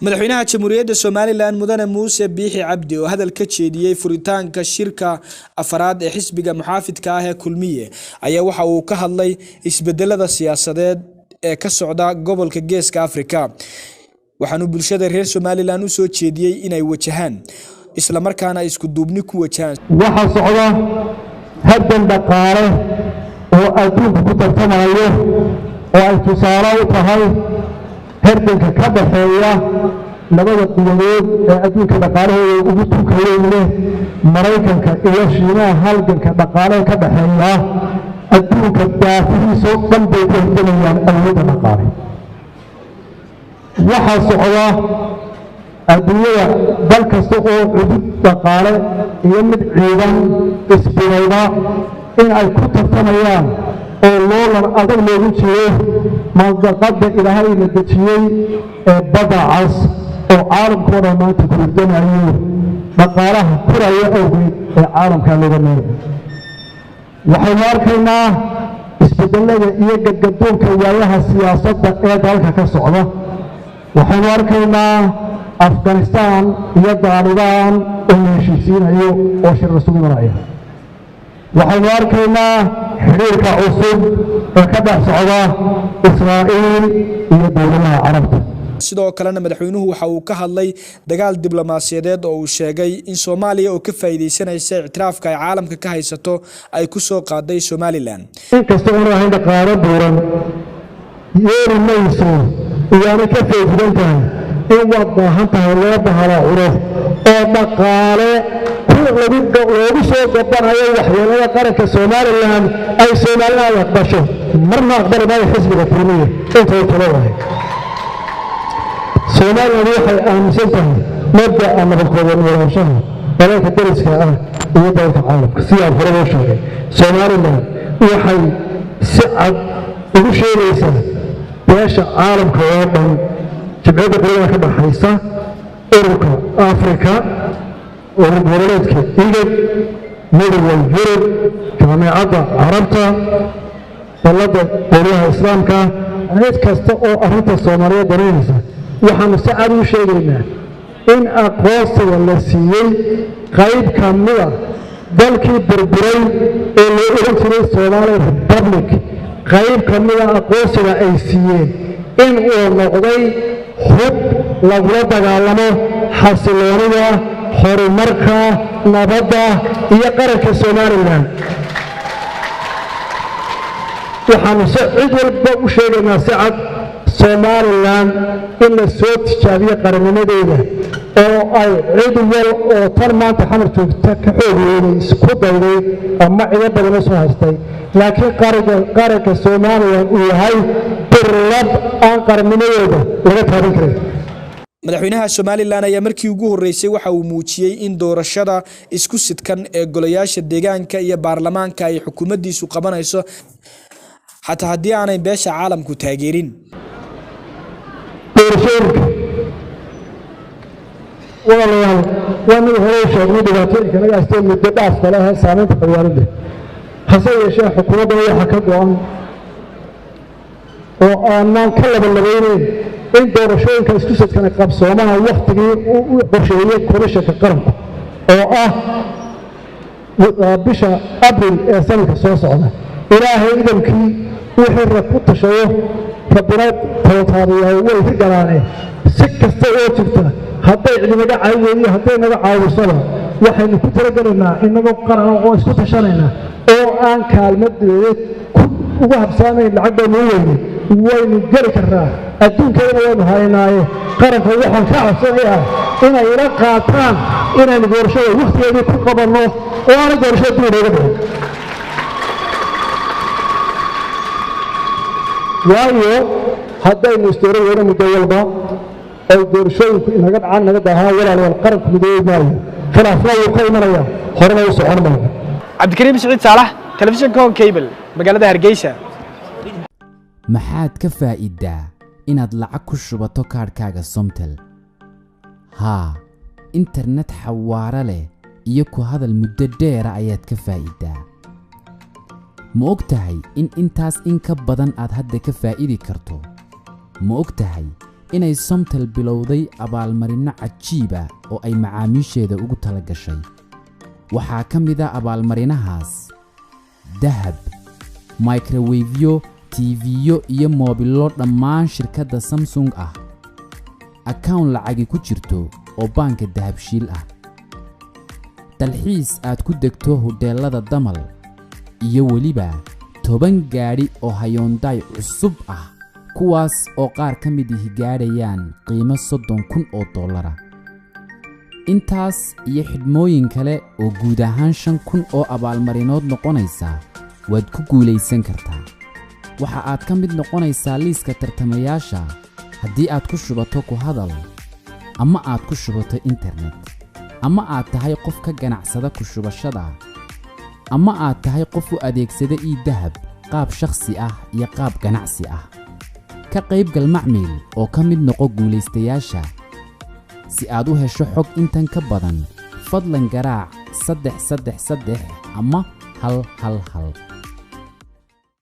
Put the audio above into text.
Madaxweynaha Jamhuuriyadda Somaliland, Mudane Muuse Biixi Cabdi, oo hadal ka jeediyey furitaanka shirka afaraad ee xisbiga muxaafidka ah ee Kulmiye, ayaa waxa uu ka hadlay isbedelada siyaasadeed ee ka socda gobolka Geeska Afrika, waxaanu bulshada reer Somaliland u soo jeediyey inay wajahaan, islamarkaana isku duubni ku wajahaan. Waxaa socda haddan dhaqaale oo adduunka ku tartamayo, oo ay tusaale u tahay herdanka ka dhaxeeya labada quwadood ee adduunka dhaqaalahooda ugu tunkaweyn leh, Maraykanka iyo Shiinaha. Halganka dhaqaalehe ka dhaxeeya adduunka daafihiisoo dhan bay ku herdamayaan awoodda dhaqaale. Waxaa socda adduunyada dal kasta oo cudud dhaqaale iyo mid ciidan isbirayba in ay ku tartamayaan oo loolan adag loogu jiro mandaqadda Ilaahay la dejiyey ee Badda Cas, oo caalamkao dhan maanta ku hurdamayo dhaqaalaha koraya awgeed ee caalamkaa looga meelay. Waxaynu arkaynaa isbedelada iyo gadgadoonka waayaha siyaasadda ee dalka ka socda. Waxaynu arkaynaa Afghanistan iyo Daalibaan oo la heshiisiinayo oo shir isugu imanaya. Waxaynu arkaynaa xidhiirka cusub ee ka dhex socda Israa'iil iyo dowladaha Carabta. Sidoo kalena madaxweynuhu waxa uu ka hadlay dagaal diblomaasiyadeed oo uu sheegay in Soomaaliya oo ka faa'iidaysanaysa ictiraafka ay caalamka ka haysato ay ku soo qaaday Somaliland. Inkasta oonu ahayn dhaqaalo buuran, yeeli mayso iyaana ka feejigan tahay in waad baahan tahay loo bahala cuno oo dhaqaale loogu soo gabanayo waxyeelada qaranka Somaliland ay Somaliland aqbasho. Marna aqbali maayo xisbiga Kulmiye inta uu taladahay. Somaliland waxay aaminsan tahay mabda'a nabadkooda noolaanshaha dalalka dariska ah iyo dalalka caalamka. Sidaan hore loo sheegay, Somaliland waxay si cad ugu sheegaysaa beesha caalamka oo dhan, Jimciyadda Qurumaha ka Dhaxaysa, Ururka Afrika, Urur Goboleedka IGAD, Midowda Yurub, Jaamicadda Carabta, Dallada Dowladaha Islaamka, cid kasta oo arrinta Soomaaliyeed danaynaysa. Waxaanu si cad ugu sheegaynaa in aqoonsiga la siiyey qayb ka mida dalkii burburay ee loo oran jiray Somalia Republic, qayb ka mida aqoonsiga ay siiyeen in uu noqday hub lagula dagaalamo xasiloonida, horumarka, nabadda iyo qaranka Somaliland. Waxaanu si cid walba u sheegaynaa si cad, Somaliland in la soo tijaabiyo qarannimadeeda oo ay cid wal oo tan maanta Xamar joogta ka xoog weynay isku dayday ama cido badan u soo haystay, laakiin qaranka Somaliland uu yahay birlab aan qarannimadooda laga taaban karin. Madaxweynaha Somaliland ayaa markii ugu horeysay waxa uu muujiyey in doorashada isku sidkan ee golayaasha deegaanka iyo baarlamaanka ay xukuumaddiisu qabanayso, xataa haddii aanay beesha caalamku taageerin. Doorashooyinka, walaalayaal, waa mid hore u sheegnay dhibaatooyinka naga haystee muddo dhaafka leh saameynta qabyaaladda. Hase yeeshee xukuumaddan waxaa ka go-an oo aanaan ka labalabeyneyn in doorashooyinka isku sidkan qabsoomaha waktigii u qorsheeyey Komishanka Qaranku, oo ah bisha Abril ee sanadka soo socda. Ilaahay idankii, wixii rag ku tashado Rabbina tabataabiyahay way ka galaane. Si kasta oo jirta, hadday cidinaga caawiyo, hadday naga caawisaba, waxaynu ku talagelaynaa inagoo qaran oo isku tashanayna oo aan kaalmadeeda ku ugu habsaamayn lacag baynu u weynay, waynu geli karnaa, adduunkeedana waynu haynaaye. Qaranka waxaan ka codsanayaa inay ila qaataan inaynu doorashada wakhtigeedii ku qabanno oo aanay doorashada dib inooga dhicin, waayo haddaynu isdooran weyno muddo walba ay doorashooyinku inaga dhacaan, naga daahaan, walaalayaal, qaranku midoobi maayo, khilaafna wuu ka imanaya, horena u socon maayo. Cabdikariim Siciid Saalax, telefishinka Hon Cable, magaalada Hargeysa. Maxaad ka faa'iidaa inaad lacag ku shubato kaadhkaaga Somtel? Haa, internet xawaare leh iyo ku hadal muddo dheera ayaad ka faa'iidaa. Ma og tahay in intaas in ka badan aad hadda ka faa'iidi karto? Ma og tahay inay Somtel bilowday abaalmarinno cajiiba oo ay macaamiisheeda ugu tala gashay? Waxaa ka mid a abaalmarinahaas dahab, microwefyo, TV-yo iyo moobillo dhammaan shirkadda Samsung ah, akawn lacagi ku jirto oo baanka Dahabshiil ah, dalxiis aad ku degto hodheellada Damal, iyo weliba 10 gaadhi oo Hyundai cusub ah, kuwaas oo qaar ka mid ihi gaadhayaan qiimo 30,000 oo dollara. Intaas iyo xidhmooyin kale oo guud ahaan 5000 oo abaalmarinood noqonaysa waad ku guulaysan kartaa. Waxa aad ka mid noqonaysaa liiska tartamayaasha haddii aad ku shubato ku hadal ama aad ku shubato internet, ama aad tahay qof ka ganacsada ku shubashada, ama aad tahay qof u adeegsada e-Dahab qaab shakhsi ah iyo qaab ganacsi ah. Ka qaybgal macmiil oo ka mid noqo guulaystayaasha. Si aad u hesho xog intan ka badan, fadlan garaac 333 ama 111.